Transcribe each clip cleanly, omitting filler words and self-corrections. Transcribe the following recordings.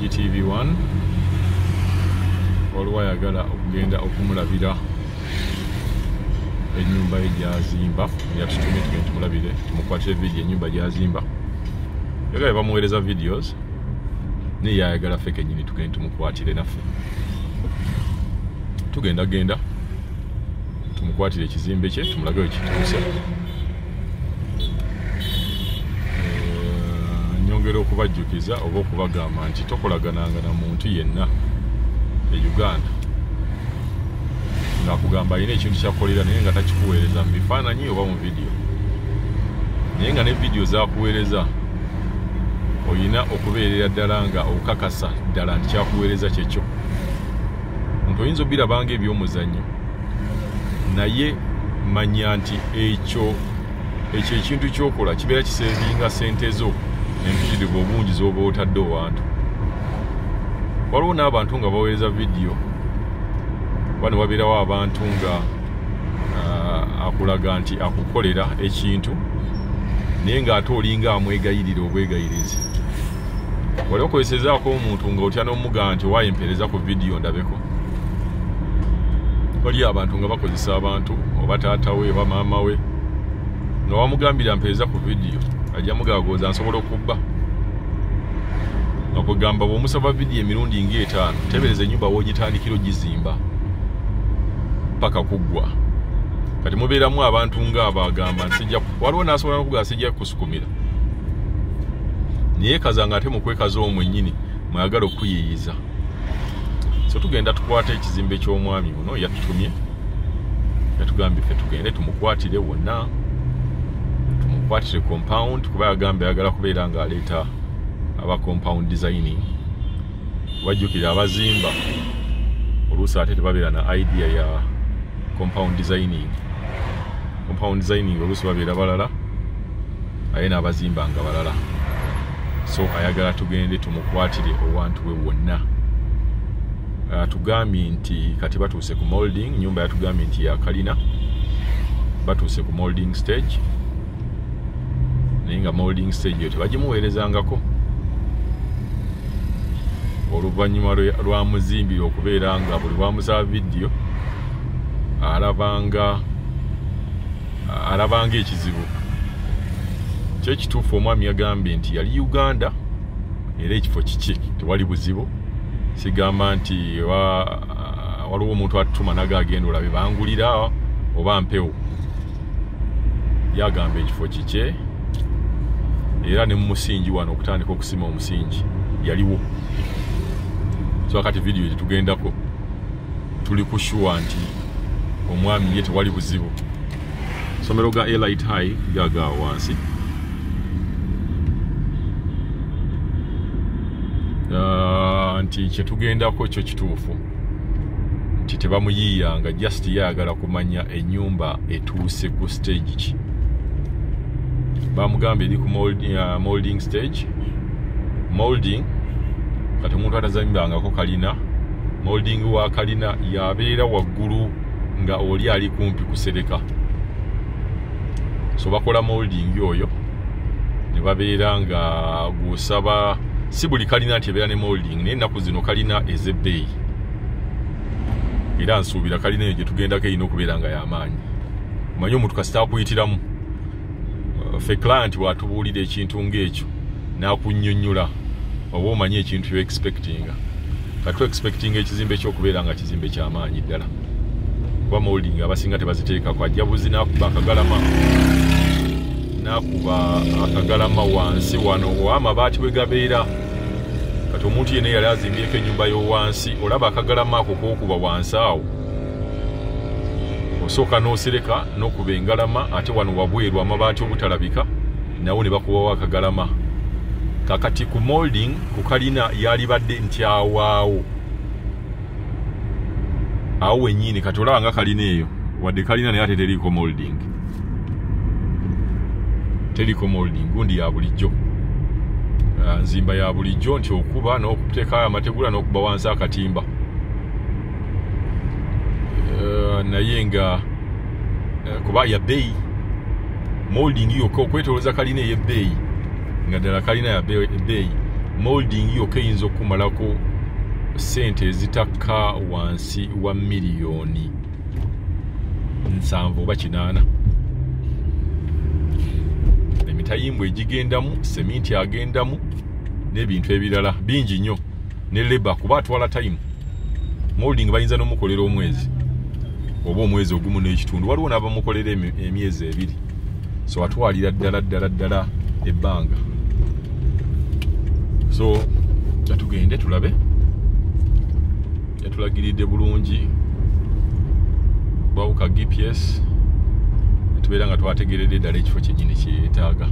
UGTV 1. Waliwo ayagala okugenda okumulabira ennyumba ye gy'azimba, yatutumye tugende tumulabire, tumukwatire vidiyo ennyumba gy'azimba. Yagala bamuweereza videos, naye yayagala ffe kennyini tugende tumukwatire naffe. Tugenda genda tumukwatire ekizimbe kye, tumulage we kituuse. Nyongera okubajjukiza oba okubagamba nti tokolagananga na muntu yenna e Uganda ng'akugamba alina ekintu kyakukolera naye nga takikuweereza mu bifaananyi oba mu vidiyo, naye nga ne vidiyo z'akuweereza olina okubeerera ddala nga okakasa ddala nti kyakuweereza kyekyo. Omuntu oyinza obiraba nga eby'omuzannyo, naye manya nti ekyo ekintu ky'okola kibeera kisevinga ssente zo empitirivu obungi z'oba otadde owantu. Waliwo n'abantu nga baweereza vidiyo, wano wabeerawo abantu nga akulaga nti akukolera ekintu naye ng'ate olinga amwegayirira obwegayirizi. Wali okozesezaako omuntu ng'otya n'omugamba nti owaaye mpeereza ku vidiyo ndabeko. Waliyo abantu nga bakozesa abantu oba taata we oba maama we nga wamugambira mpeereza ku vidiyo, ajja mugagooza nsobola okubba. Nga kugamba bw'omusaba vidiyo emirundi ng'etaano, teebereza ennyumba w'ogitandikira ogizimba paka kuggwa. Kati mubeeramu abantu ng'abagamba nsijja, waliwo n'asobola n'okugamba sijja kusukumira, naye kaza ng'ate mu kwekaza omwo nnyini mwayagala okuyiiyiza. So tugenda tukwata ekizimbe ky'omwami ono yatutumye, yatugambye ffe tugende tumukwatire wonna, tumukwatire compound, kuba yagambye ayagala kubeera ng'aleeta aba compound designing. Wajjukira abazimba oluusi ate tebabeera na idea ya compound designing. Compound designing oluusi babeera balala aye n'abazimba nga balala. So ayagala tugende tumukwatire owantu we wonna. Atugambye nti kati batuuse ku molding, nyumba yatugambye nti ya kalina, batuuse ku molding stage, naye nga molding stage eyo tebagimuweerezangako. Oluvannyuma lwa muzimbire okubeera nga buli lwamusaba vidiyo alabanga ekizibu. Kyo ekituufu omwami yagambye nti yali Uganda era ekifo kiki tewali buzibu. Sigamba nti waliwo omuntu atutuma naga agenda olabe bangulira oba mpewo. Yagamba ekifo kikye era ne mu musingi wano okutandika okusima omusingi yaliwo. So kati vidiyo gye tugendako tuli ku sure nti omwami ye tewali buzibu. Somero ga Elite High gaga wansi. Nti kye tugendako kyo kituufu nti tebamuyiiyanga, just yayagala kumanya ennyumba etuuse ku stage ki. Bamugambye eri ku molding stage. Molding kati omuntu atazimbangako kalina, molding wa kalina yabeera waggulu nga oli ali kumpi kusereka. So bakola molding oyo ne babeera nga gw'osaba, si buli kalina nti ebeera ne molding, naye ennaku zino kalina ez'ebbeeyi. Era nsuubira kalina eyo gye tugendako erina okubeera nga y'amaanyi. Omanyi omuntu kasita akuyitiramu, ffe client bw'atubuulira ekintu ng'ekyo n'akunnyonnyola, oba omanyi ekintu kyo expectinga. Kati tu expectinga ekizimbe ky'okubeera nga kizimbe ky'amaanyi ddala, kuba molding abasinga tebaziteekako, ajja buzi n'akuba akagalama, n'akuba akagalama wansi wano oba amabaati we gabeera. Kati omuntu yenna yali azimbyeko ennyumba y'owansi, olaba akagalama ako k'okuba wansi awo, osooka n'osereka n'okuba engalama, ate wano wabweru amabaati obutalabika nawo ne bakubawo akagalama. Kakati ku molding ku kalina yalibadde nti awaawo awo wennyini. Kati olaba nga kalina eyo wadde kalina naye ate teriiko molding, teriko molding, gundi ya bulijjo, nzimba ya bulijjo nti okuba n'okuteekayo amategula n'okuba wansi akatimba. Naye nga kuba ya bbeeyi molding yokka okwetolooza kalina ey'ebbeeyi nga ddala kalina ya bbeeyi Molding yokka eyinza okumalako sente ezitakka wansi wa 7 miliyoni oba 8. Emitayimbwa egigendamu, seminti agendamu n'ebintu ebirala bingi nnyo, ne labour, kuba atwala time. Molding bayinza n'omukolera omwezi oba omwezi ogumu n'ekitundu, waliwo n'abamukolera emyezi 2. So atwalira ddala ddala ddala ebbanga. So tugende tulabe. Yatulagiridde bulungi bwawuka GPS, netubeera nga twategeredde ddala ekifo kyennyini kyeyeetaaga.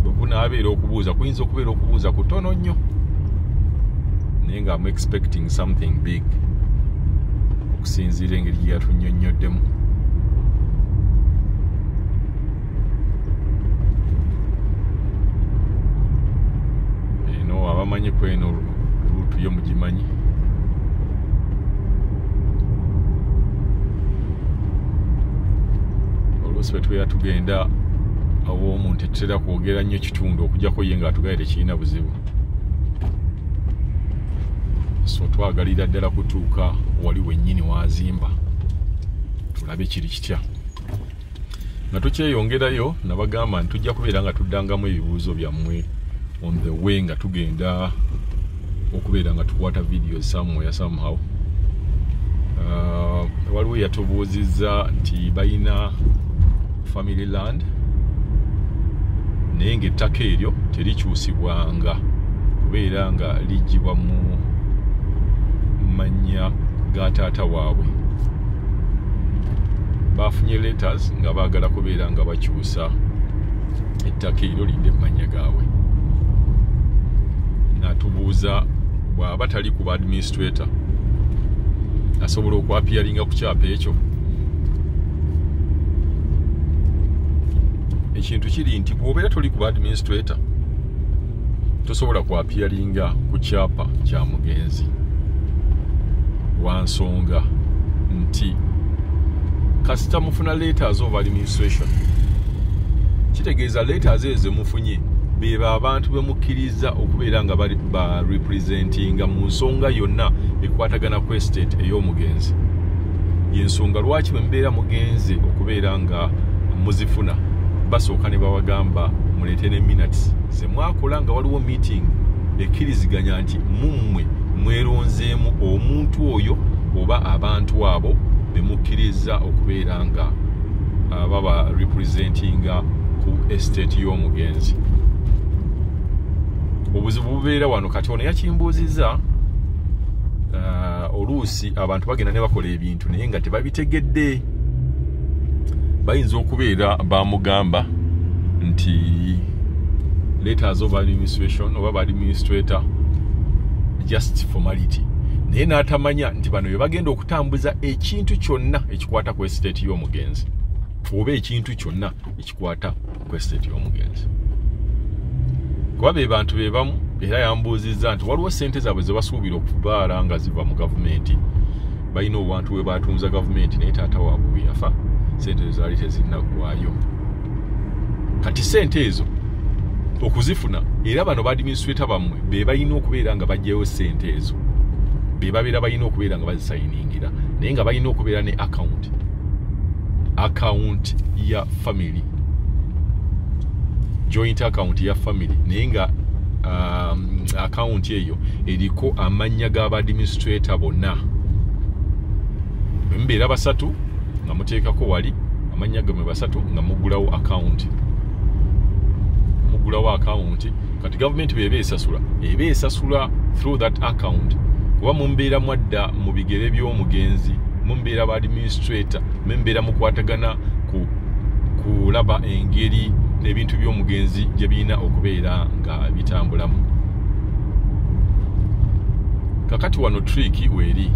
Bwe kunaabeera okubuuza, kuyinza okubeera okubuuza kutono nnyo, naye nga am expecting something big okusinziira engeri gye yatunnyonnyoddemu. Eno abamanyi ku eno route yo mugimanyi. Oluusi bwe tubeera tugenda aw'omuntu tetutera kwogera nnyo kitundu, okujjako ye ng'atugaye tekirina buzibu. So twagalira ddala kutuuka wali wennyini wazimba, tulabe kiri kitya. Nga tukyeyongerayo, nabagamba nti tujja kubeera nga tuddangamu ebibuuzo byammwe on the way, nga tugenda okubeera nga tukwata video somewhere somehow. Waliwo yatubuuzizza nti balina family land, naye ng'ettaka eryo terikyusibwanga kubeera nga liggyibwa mu mannya ga taata waabwe. Bafunye letters nga baagala kubeera nga bakyusa ettaka eryo lidde mu mannya gaabwe. N'atubuuza bw'aba tali ku ba administrator asobola okwappearinga ku kyapa ekyo. Ekintu kiri nti bw'obeera toli ku ba administrator, tosobola kwappearinga ku kyapa kya mugenzi, lwa nsonga nti kasita mufuna letters of administration, kitegeeza letters ezo zemufunye beba abantu bemukkiriza okubeera nga ba representinga mu nsonga yonna ekwatagana ku estate ey'omugenzi. Yensonga lwaki bwe mubeera mugenze okubeera nga muzifuna, basooka ne babagamba muleete ne minutes ze mwakola nga waliwo meeting ekkiriziganya nti mummwe mweronzeemu omuntu oyo oba abantu abo bemukkiriza okubeera nga baba representinga ku estate y'omugenzi. Obuzibu bubeera wano. Kati ono yakimbuuzizza, oluusi abantu bagenda ne bakola ebintu naye nga tebabitegedde. Bayinza okubeera bamugamba nti letters of administration oba ba administrator just formality, naye n'atamanya nti bano be bagenda okutambuza ekintu kyonna ekikwata ku estate y'omugenzi oba ekintu kyonna ekikwata ku estate y'omugenzi, kuba be bantu be bamu. Era yambuuzizza nti waliwo sente zaabwe ze basuubira okubaala nga ziva mu gavumenti. Balina obwantu bwe batunza gavumenti, naye taata waabwe bwe yafa sente ezo zaali tezinnaggwayo. Kati sente ezo okuzifuna, era bano ba administrator bammwe be balina okubeera nga baggyayo sente ezo, be babeera balina okubeera nga bazisayiningira, naye nga balina okubeera ne account ya family, joint account ya family, naye nga account eyo eriko amannya g'aba administrator bonna. Bwe mubeera basatu, nga muteekako wali amannya gammwe basatu, nga muggulawo account, muggulawo account. Kati gavumenti bw'eba esasula, eba esasula through that account, kuba mumbeera mwadda mu bigere by'omugenzi, mumbeera ba administrator, mumbeera mukwatagana ku kulaba engeri ebintu by'omugenzi gye birina okubeera nga bitambulamu. Kakati wano trick weeri: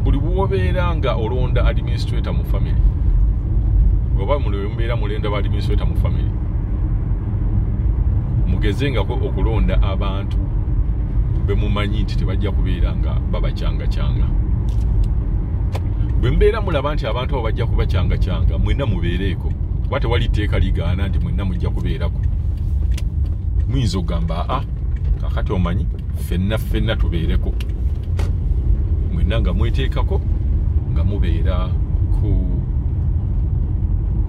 buli bwobeera nga olonda administrator mu family, oba mubeera mulenda ba administrator mu family, mugezengako okulonda abantu bemumanyi nti tebajja kubeera nga babacyangacyanga. Bwe mubeera mulaba nti abantu abo bajja kubacyangacyanga, mwenna mubeereeko, kuba tewali tteeka ligaana nti mwenna mujja kubeerako. Muyinza okugamba aa kakati omanyi ffenna ffenna tubeereko, mwenna nga mweteekako nga mubeera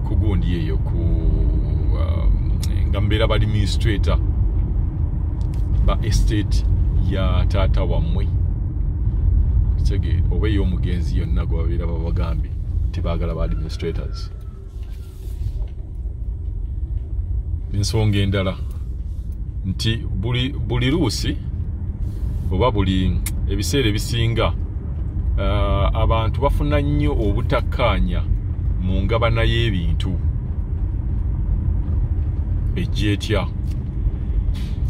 ku gundi eyo ku nga mubeera ba administrator ba estate ya taata wammwe, oba ey'omugenzi yonna gwe babeera babagambye tebaagala ba administrators. Ensonga endala nti buli luusi oba buli ebiseera ebisinga abantu bafuna nnyo obutakkaanya mu ngabana y'ebintu ejja etya.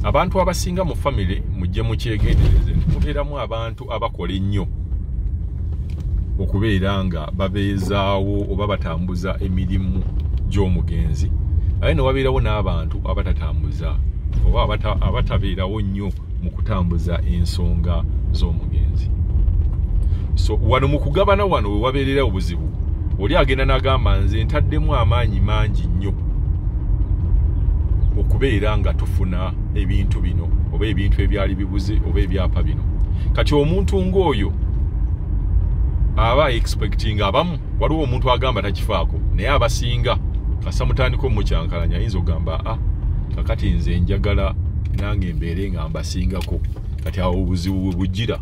Abantu abasinga mu famire mujje mukyegendereze nti mubeeramu abantu abakola ennyo okubeera nga babeezaawo oba batambuza emirimu gy'omugenzi, aye ne wabeerawo n'abantu abatatambuza oba abatabeerawo nnyo mu kutambuza ensonga z'omugenzi. So wano mu kugabana wano we wabeerera obuzibu, oli agenda n'agamba nze ntaddemu amaanyi mangi nnyo okubeera nga tufuna ebintu bino oba ebintu ebyali bibuze oba ebyapa bino. Kati omuntu ng'oyo aba expecting abamu, waliwo omuntu agamba takifaako, naye abasinga kasa mutandika omukyankalanya ayinza okugamba a kakati nze njagala nange mbeere nga mbasingako. Kati awo obuzibu bwe bujjira,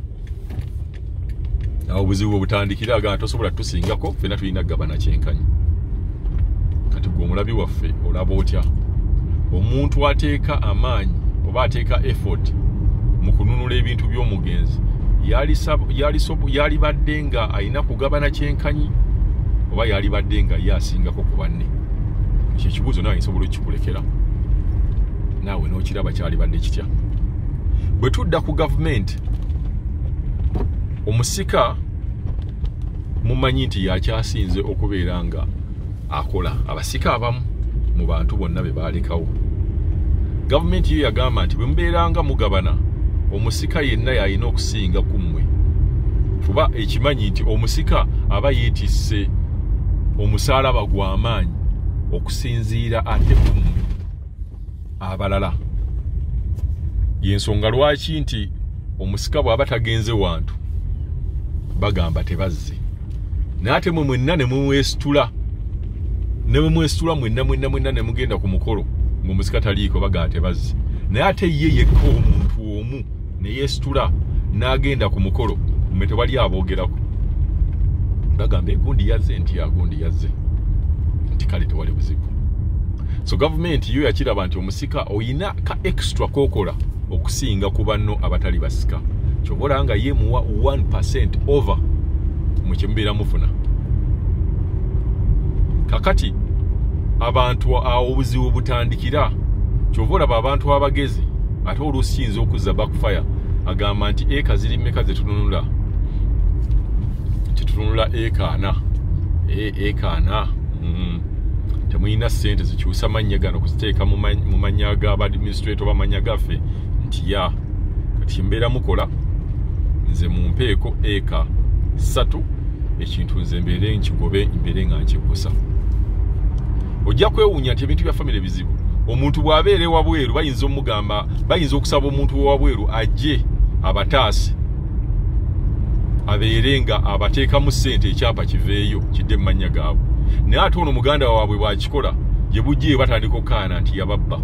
awo obuzibu bwe butandikira, agamba tosobola tusingako, ffenna tulina kugabana kyenkanyi. Kati gwe omulabi waffe olaba otya omuntu ateeka amaanyi oba ateeka effort mu kununula ebintu by'omugenzi, yalibadde nga alina kugabana kyenkanyi oba yalibadde nga ye asingako ku banne? Ekyo ekibuuzo nawe nsobola okukikulekera naawe n'okiraba kyalibadde kitya. Bwe tudda ku gavumenti, omusika mumanyi nti yakyasinze okubeera nga akola abasika abamu mu bantu bonna be baalekawo. Gavumenti yo yagamba nti bwe mubeeranga mugabana, omusika yenna yalina okusinga ku mmwe, kuba ekimanyi nti omusika aba yeetisse omusaalaba gw'amaanyi okusinziira ate ku mmwe abalala. Yensonga lwaki nti omusika bw'aba tagenze wantu bagamba tebazze, naye ate mwe mwenna ne mumwesitula, ne mumwesitula mwenna mwenna mwenna ne mugenda ku mukolo ng'omusika taliiko, bagamba tebazze. Naye ate ye yekka omuntu omu ne yeesitula n'agenda ku mukolo, mmwe tewali aboogerako, bagamba egundi yazze, nti agundi yazze, nti kale tewali buzibu. So gavumenti yo yakiraba nti omusika oyina ka extra kokola okusinga ku banno abatali basika, ky'oba olaba nga ye muwa 1% over mu kye mubeera mufuna. Kakati abantu awo obuzibu butandikira, ky'ova olaba abantu abagezi ate oluusi kiyinza okuzza backfire, agamba nti eka ziri mmeka ze tununula, tetununula eka ana, eka ana, temulina ssente zikyusa mannya gano kuziteeka mu mannya g'aba administrator oba mannya gaffe, nti ya kati mbeera mukola nze mumpeeko eka 3 ekintu nze mbeere nkigobe, mbeere nga nkikusa. Ojja kwewuunya nti ebintu bya famire bizibu. Omuntu bw'abeera ewabweru bayinza omugamba, bayinza okusaba omuntu owabweru ajje abataase, abeere nga abateekamu ssente ekyapa kiveeyo kidde mu mannya gaabwe. Naye ate ono muganda waabwe bw'akikola gye bujje batandika okukaana nti yababba.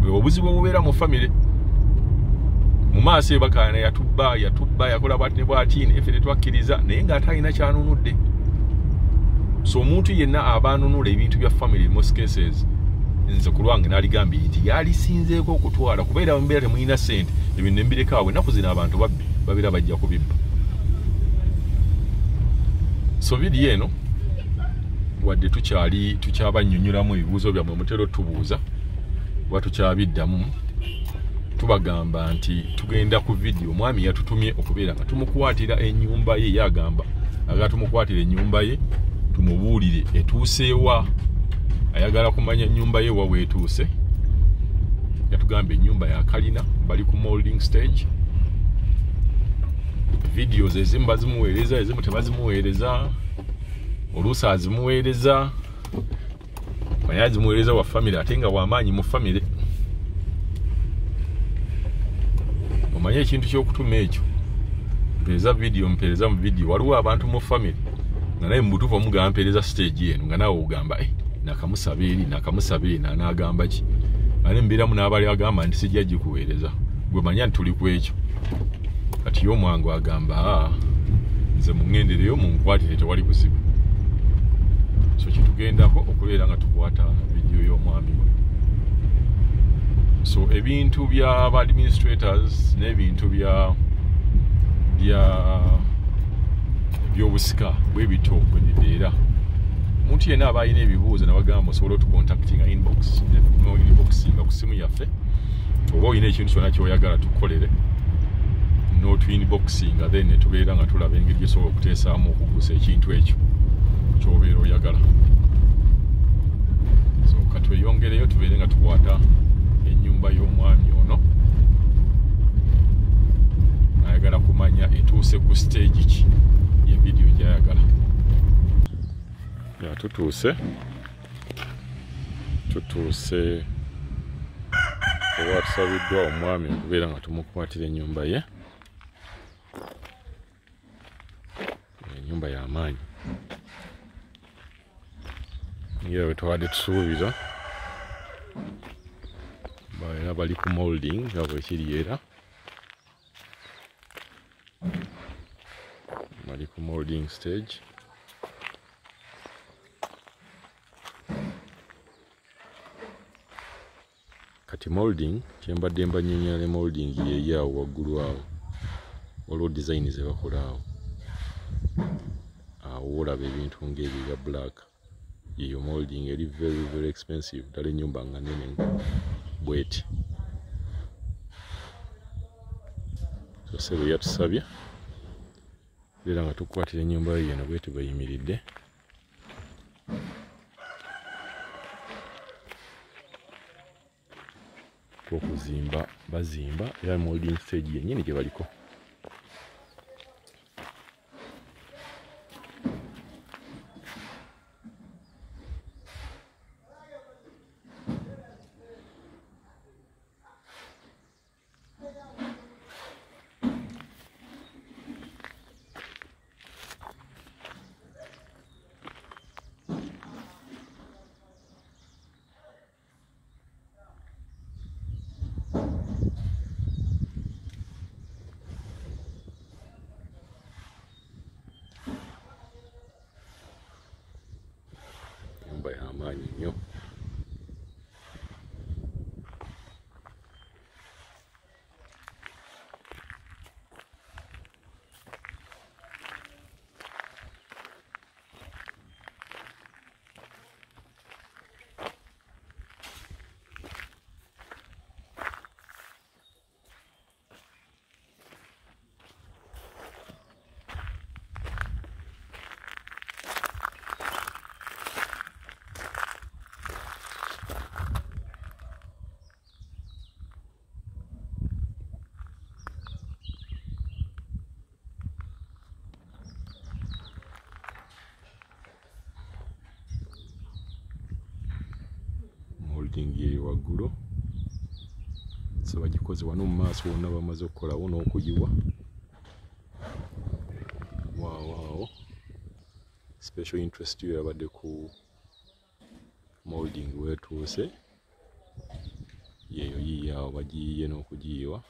Bwe obuzibu obubeera mu famire mu maaso eyo bakaana yatubba, yatubba, yakola bw'ati ne bw'ati, naye ffe tetwakkiriza, naye ng'ate alina ky'anunudde. So omuntu yenna aba anunula ebintu bya family in most cases, nze ku lwange n'aligambye nti yalisinzeeko okutwala, kubeera mubeera temulina ssente, ebintu ne mbireka awo. Ennaku zino abantu babbi babeera bajja kubibba. So vidiyo eno wadde tukyali tukyabannyonnyolamu ebibuuzo byammwe mutera otubuuza oba tukyabiddamu, tubagamba nti tugenda ku vidiyo. Omwami yatutumye okubeera nga tumukwatira ennyumba ye, ye agamba agala tumukwatira ennyumba ye tumubuulire etuuseewa, ayagala kumanya ennyumba ye wa weetuuse. Yatugamba ennyumba ya kalina, bali ku molding stage. Videos ezimu bazimuweereza, ezimu tebazimuweereza, oluusi azimuweereza naye azimuweereza wa famire ate nga wamaanyi mu famire. Naye ekintu ky'okutuma ekyo, mpeereza vidiyo, mpeereza mu vidiyo. Waliwo abantu mu family nga naye mu butuufu omugamba mpeereza stage eno, nga naawe ogamba nakamusaba eri, nakamusaba eno, anaagamba ki? Ate mbeeramu n'abali agamba nti sijja gikuweereza, gwe manya nti tuli ku ekyo. Kati ye omwangu agamba nze muŋŋendereyo munkwatire, tewali buzibu. So kyetugendako okubeera nga tukwata vidiyo y'omwami we. So ebintu bya ba administrators n'ebintu bya byobusika bwe bityo bwe bibeera. Omuntu yenna aba alina ebibuuzo nabagamba osobola otucontactinga inbox, inboxinga ku simu yaffe, oba olina ekintu kyonna ky'oyagala tukukolere n'otu inboxinga, then ne tubeera nga tulaba engeri gyosobola okuteesaamu okugusa ekintu ekyo ky'obeera oyagala. So katweyongereyo tubeere nga tukwata ennyumba y'omwami ono. Ayagala kumanya etuuse ku stage ki ye vidiyo gy'ayagala. Ya tutuuse oba tusabiddwa omwami okubeera nga tumukwatira ennyumba ye. Ennyumba y'amaanyi nga bwe tubadde tusuubira, era bali ku molding nga bwekiri, era bali ku molding stage. Kati molding kyembadde mbanyonyola, ne molding yeeyo awo waggulu awo waliwo design ze bakola awo, awo olaba ebintu ng'ebyo ebya black. Yeyo molding eri very very expensive, ddala ennyumba nga nnene bweti. So ssebo yatusabye era nga tukwatira ennyumba ye eno bweti bweyimiridde. Okuzimba bazimba era molding stage yennyini gye baliko. Y'amaanyi nnyo. Molding yeyo waggulu, so bagikoze wano mu maaso wonna bamaze okukolawo n'okuyiwa. Waawo special interest yo yabadde ku molding wetuuse, yeyo yiyo awo bagiyiye n'okugiyiwa.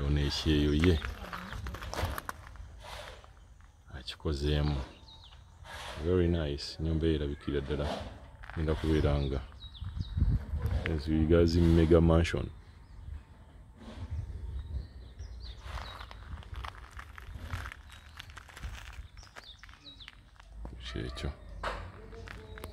Ono ekyeyo ye akikozeemu very nice. Ennyumba eyo erabikira ddala genda kubeera nga ezigazi mega mansion. Kyekyo.